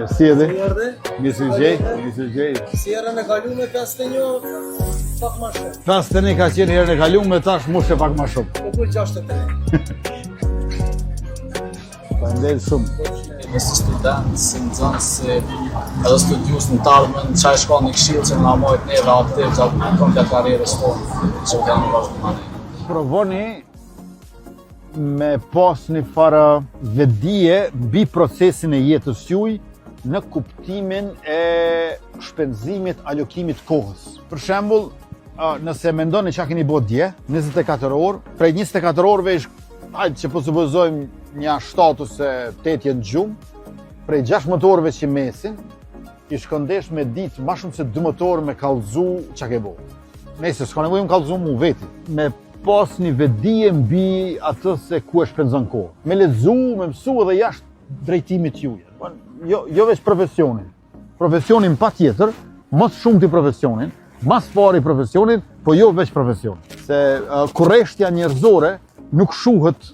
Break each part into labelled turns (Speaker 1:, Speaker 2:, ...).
Speaker 1: Mirë, si je ti? Mirë se gjej, mirë se gjej.
Speaker 2: Si herën e kalume 51, pak ma shumë.
Speaker 1: 51 ka qenë herën e kalume, tash mushe pak ma shumë.
Speaker 2: Po kur 63.
Speaker 1: Faleminderit shumë.
Speaker 3: Ne si student, si nxënës, si edhe studiues në të ardhmen, çka shkon një këshillë që na majt neve aktiv gjatë komplet karrierës tonë, që kemi vazhdu më ne.
Speaker 1: Provoni me pas një farë vetëdije mbi procesin e jetës juj në kuptimin e shpenzimit, alokimit kohës. Për shembull, nëse mendoni çka keni bërë dje, 24 orë, prej 24 orëve ish hajde që po supozojmë një 7 ose 8 jenë gjumë, prej 16 orëve që mesin, i shkon desh me ditë ma shumë se 12 orë me kallzu çka ke bo. Nëse s'ka nevojë me kallzu mu veti, me pas një vetëdije mbi atë se ku e shpenzon kohën. Me lexu, me mësu edhe jashtë drejtimit juj. Po, jo, jo veç profesionin. Profesionin pa tjetër, më së shumti profesionin, ma s'pari profesionin, po jo veç profesionin. Se uh, kurreshtja njerëzore nuk shuhet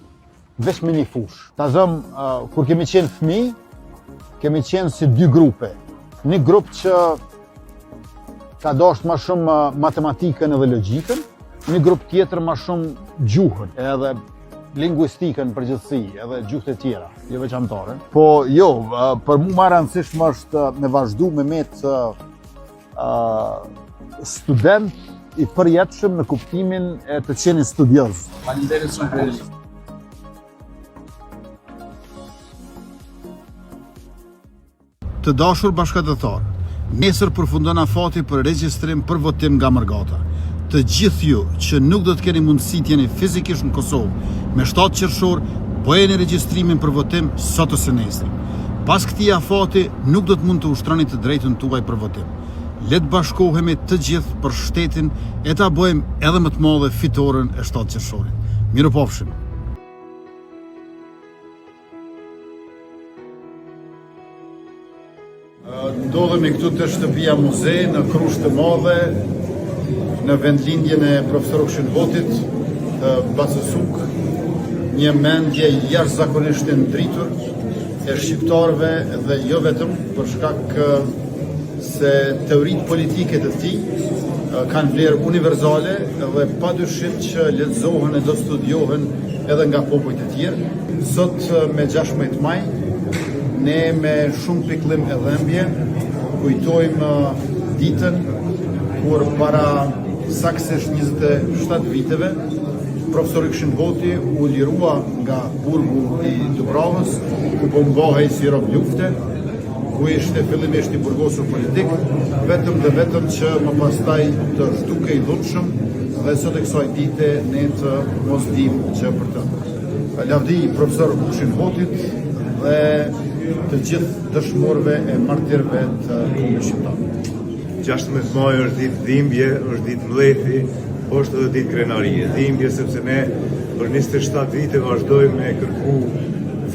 Speaker 1: veç me një fushë. Ta zëm, uh, kur kemi qenë fëmi, kemi qenë si dy grupe. Një grup që ka dashtë ma shumë matematikën edhe logjikën, një grup tjetër ma shumë gjuhën edhe linguistikën në përgjithësi, edhe gjuhët e tjera, jo veç amtare. Po jo, për mu ma e rëndësishme është me vazhdu me met uh, student i përjetshëm në kuptimin e të qenit studioz.
Speaker 3: Faleminderit shumë për
Speaker 1: Të dashur bashkatdhetarë, nesër përfundon afati për regjistrim për votim nga mërgata. Të gjithë ju që nuk do të keni mundësi të jeni fizikisht në Kosovë me 7 qershor, bëjeni regjistrimin për votim sot ose nesër. Pas këtij afati nuk do të mund të ushtroni të drejtën tuaj për votim. Le të bashkohemi të gjithë për shtetin e ta bëjmë edhe më të madhe fitoren e 7 qershorit. Mirupafshim! Ndodhemi këtu te shtëpia muze në Krushë të Madhe, në vendlindjen e profesor Ukshin Hotit, të Bacës Ukë, një mendje jashtëzakonisht e ndritur e shqiptarëve dhe jo vetëm për shkak se teoritë politike të tij kanë vlerë universale dhe pa dyshim që lexohen e do studiohen edhe nga popujt e tjerë. Sot me 16 maj, ne me shumë pikëllim e dhembje kujtojmë ditën kur para saktësisht 27 viteve profesor Ukshin Hoti u lirua nga burgu i Dubravës, ku po mbahej si rob lufte, ku ishte fillimisht i burgosur politik, vetëm dhe vetëm që më pastaj të zhdukej dhunshëm dhe sot e kësaj dite ne të mos dimë gjë për të. Lavdi profesor Ukshin Hotit dhe të gjithë dëshmorëve e martirëve të kombit shqiptar.
Speaker 4: 16 maj është ditë dhimbje, është ditë mllefi, po është edhe ditë krenarie. Dhimbje sepse ne për 27 vite vazhdojmë me kërku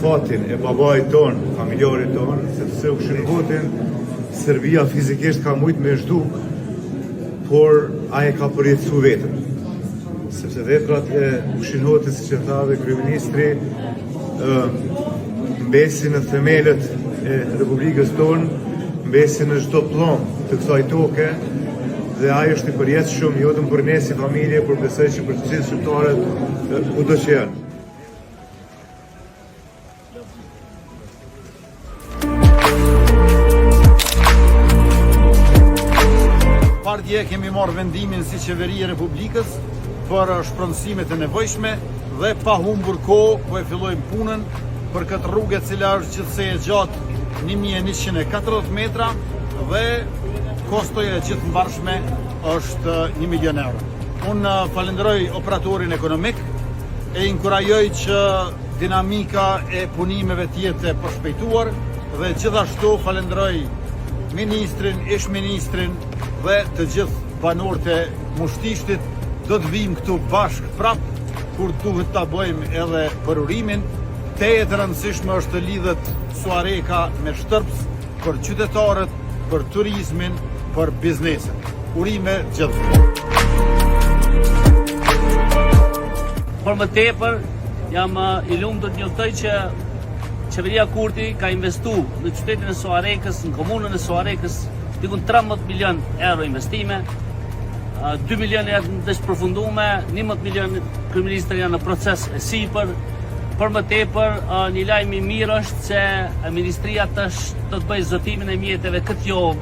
Speaker 4: fatin e babait tonë, familjarit tonë, sepse Ukshin Hotin Serbia fizikisht ka mujt me zhduk, por ai e ka përjetësu veten. Sepse veprat e Ukshin Hotit, siç e tha dhe kryeministri, mbesin në themelet e Republikës tonë, mbesin në çdo pëllëmbë të kësaj toke dhe ai është i përjetshëm jo vetëm për ne si familje, por besoj që për të gjithë shqiptarët kudo që janë.
Speaker 1: Pardje kemi marrë vendimin si qeveri e Republikës për shpronësimet e nevojshme dhe pa humbur kohë po e fillojmë punën për këtë rrugë e cila është gjithsej e gjatë 1140 metra dhe kostoja e gjithmbarshme është 1 milion euro. Unë falenderoj operatorin ekonomik, e inkurajoj që dinamika e punimeve të jetë e përshpejtuar dhe gjithashtu falenderoj ministrin, ish ministrin dhe të gjithë banorët e Mushtishtit do të vijmë këtu bashkë prap kur duhet ta bëjmë edhe përurimin. Tejet e rëndësishme është të lidhet Suhareka me Shtërpcë për qytetarët, për turizmin, për bizneset. Urime gjithëve.
Speaker 5: Për më tepër, jam i lumtur të njoftoj që. Qeveria Kurti ka investu në qytetin e Suharekës, në komunën e Suharekës, dikun 13 milion euro investime, 2 milion janë veç përfundume, 11 milion kryeministër janë në proces e sipër, për më tepër, një lajm i mirë është se Ministria tash do të bëjë zotimin e mjeteve këtë javë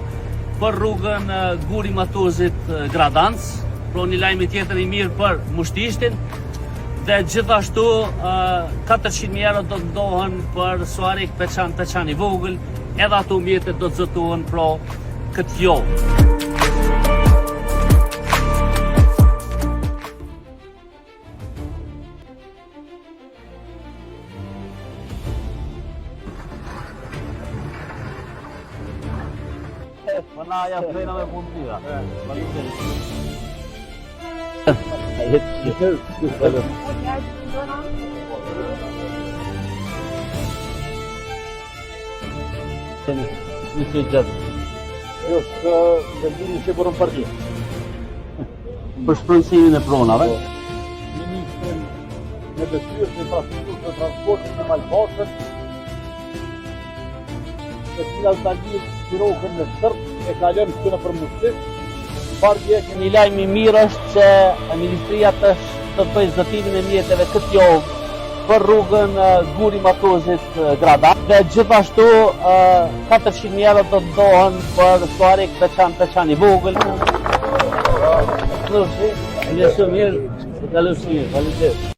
Speaker 5: për rrugën Guri Matozit Gradanc, pra një lajm tjetër i mirë për Mushtishtin, dhe gjithashtu 400.000 euro do të ndohen për Suharekë Peqan Peqan i vogël, edhe ato mjetet do të zotohen pra këtë javë. Po na ja prena me punë tira. Faleminderit. Një që gjatë.
Speaker 1: Jo, së vendimi që bërën parti.
Speaker 5: Për shpronësimin e pronave.
Speaker 1: Ministrin në detyrë të infrastrukturës dhe transportit në Malbashën, e cila ta lidh Shirokën me Sërp, e kalon këtu nëpër Mushtisht. Pardje
Speaker 5: Një lajm i mirë është se Ministria tash do të bëjë zotimin e mjeteve këtë javë për rrugën Guri Matozit Gradanc dhe gjithashtu 400.000 euro do të ndohen për Suharekë Peqan Peqan i vogël. Mirë, shumë mirë, kalofshi mirë, faleminderit.